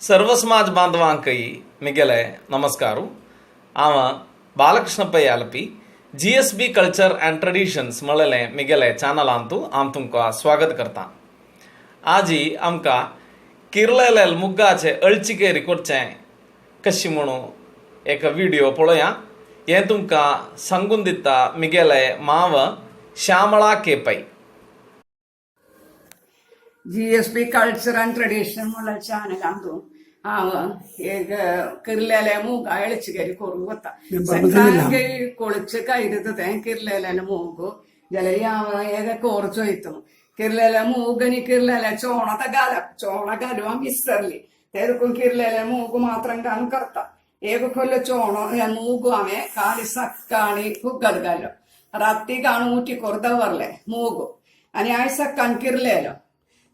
सर्व समाज बांधवांकय मिगेले नमस्कार. हांव Balakrishna Pai Alleppey, GSB culture and traditions म्हळेलें मिगेले चॅनलांतू हांव तुमकां स्वागत करता. आजी आमकां किर्लेले मुग्गाचे अळचिकेरी करचें कशी म्हणून एक व्हिडिओ पळोवया. हें तुमकां सांगून दिता मिगेले माव Shyamala K Pai. GSB culture and tradition म्हणल्यार चॅनलांतू हांव एक किर्लेले ಮೂಗ ಎಳಚಿಗರಿ ಕೊರು ಗೊತ್ತ ಸಂಕ್ರಾಂತಿ ಕೊಳಚ ಕೈದತೆ ಕಿರ್ಲೆಲೆ ಮೂಗು ಜಲ ಏಗ ಕೋರ್ಚೋಯ್ತು ಕಿರ್ಲೆಲೆ ಮೂಗನಿ ಕಿರ್ಲೆಲೆ ಚೋಣದ ಗಾಲ ಚೋಣ ಗಾಲುವ ಮಿಸ್ಸರ್ಲಿ ತೆರುಕು ಕಿರ್ಲೆಲೆ ಮೂಗು ಮಾತ್ರ ಕಾನು ಕರ್ತ ಏಗ ಕೊಲ್ಲ ಚೋಣ ಮೂಗು ಆಮೆ ಕಾಲಿ ಸಕ್ಕಾಣಿ ಹುಗ್ಗದ ಗಾಲು ರಾತ್ರಿ ಕಾಣು ಊಟಿ ಕೊರ್ದವರ್ಲೆ ಮೂಗು आणि आय सक्कान किरलेलो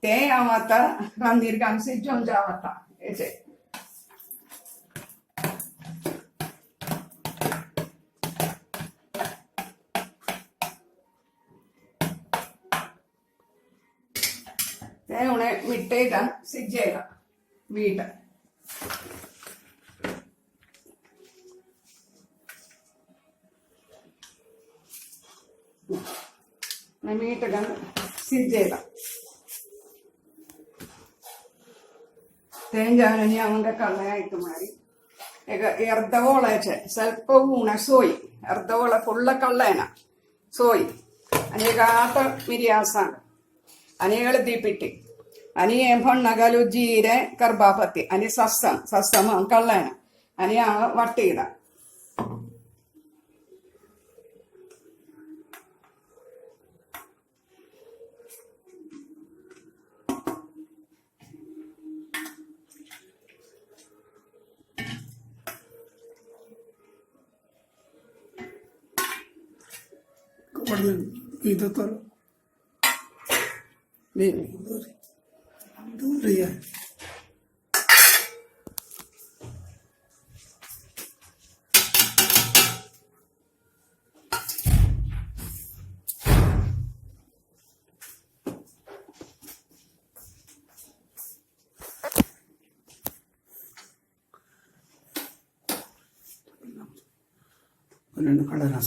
ते हांव आतां रांदीर घालून शिजोवन जाव आतां हेचे. ते उणें मिट्टयता शिजयता मीठ. मीठ घालून शिजयता. ತೇಂಜಾವನಿ ಅವಂಗ ಕಳ್ಳ ಮಾರಿ ಈಗ ಅರ್ಧ ಓಳಾಚೆ ಸ್ವಲ್ಪ ಊಣ ಸೋಯಿ ಅರ್ಧ ಓಳ ಫುಲ್ಲ ಕಳ್ಳೇನ ಸೋಯಿ ಅನೇಕ ಆಟ ಮಿರಿಯಾಸಾಂಗ್ ಅನೇಕ ದೀಪಿಟ್ಟಿ ಅನಿ ಹೊಣ್ಣಗಲು ಜೀರೆ ಕರ್ಬಾಪತ್ತಿ ಅನಿ ಸಸ್ಸಂ ಸಸ್ಸಮ ಕಳ್ಳೇನ ಅನಿ ವಟ್ಟಿದ.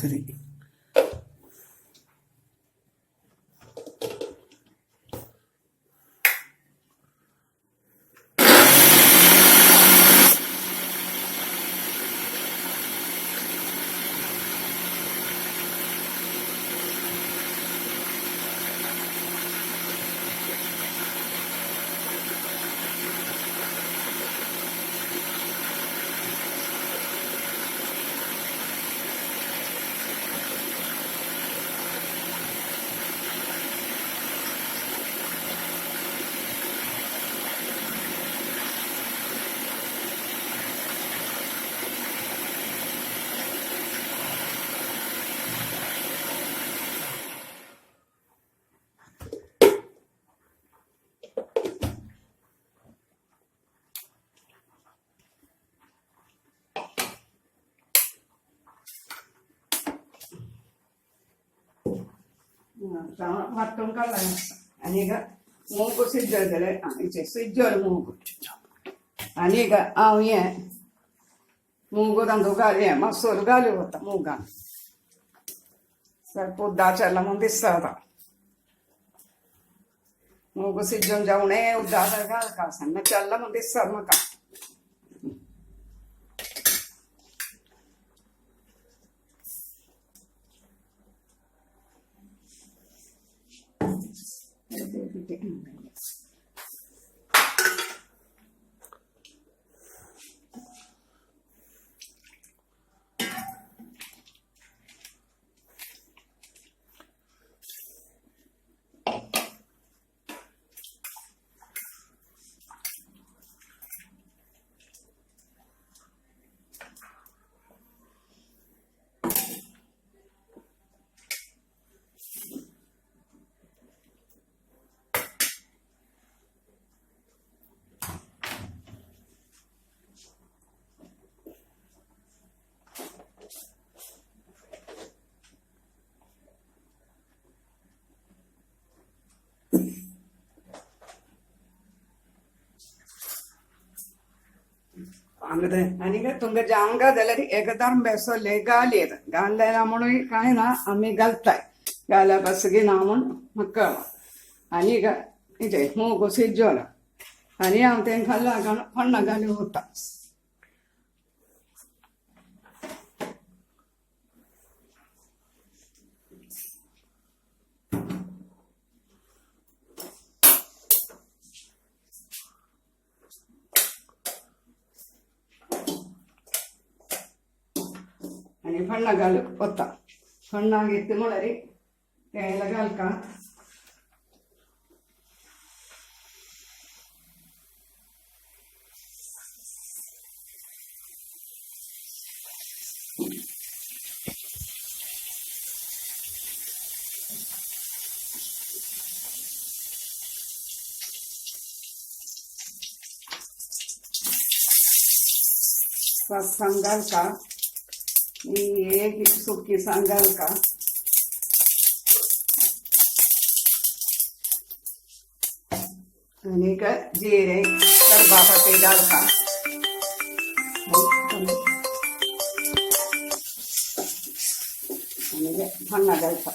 ಸರಿ. ಮತ್ತೊಂದು ಕಳ್ಳ ಅನೀಗ ಮೂಗು ಸಿಜ್ಜೋದಲೆ ಈಚೆ ಸಿಜ್ಜೋಲು ಮೂಗು ಅನೀಗ ಅವ ಮೂಗು ತಂದು ಗಾಲಿ ಮಸೂರು ಗಾಲಿ ಹೋತ ಮೂಗ ಸ್ವಲ್ಪ ಉದ್ದಾಚೆಲ್ಲ ಮುಂದಿಸ್ತಾದ ಮೂಗು ಸಿಜ್ಜೊಂದು ಜವಣೆ ಉದ್ದಾದ ಗಾಲ ಸಣ್ಣ ಚೆಲ್ಲ ಮುಂದಿಸ್ತಾದ ಮಕ. हांगा तें आनी तुमकां जावंक जाल्यार एकदम बेसोले घालयेत घालले म्हणून कांय ना आमी घालताय घाल्या बसगी ना म्हूण म्हाका आनी इजे मूग शिजोला आनी हांव तेंकां लागून पण्णा घाली उरता. आनी फण्णा घालू वता फण्णा घेतली म्हणल्यार तेल घालका. सांग घालका एक सुकी सांग घालका. आनी जिरे करबा घालका आनी फण्णा घालता.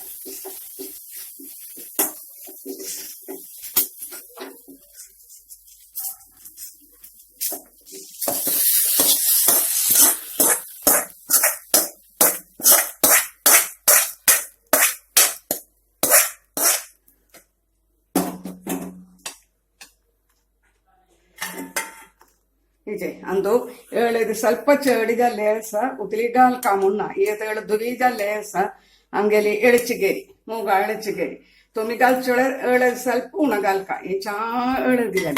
ಇಜೆ ಅಂದು ಏಳಿದ ಸ್ವಲ್ಪ ಚೇಡಿದ ಲೇಸ ಉತಿಲಿ ಗಾಲ್ಕ ಮುನ್ನ ಏಳು ದುರಿದ ಲೇಸ ಅಂಗೆಲಿ ಎಳಚಿಗೇರಿ ಮೂಗ ಎಳಚಿಗೇರಿ ತುಮಿ ಗಾಲ್ಚೊಳೆ ಏಳು ಸ್ವಲ್ಪ ಉಣ ಗಾಲ್ಕ ಈ ಚಾ ಏಳದಿಲ್ಲ.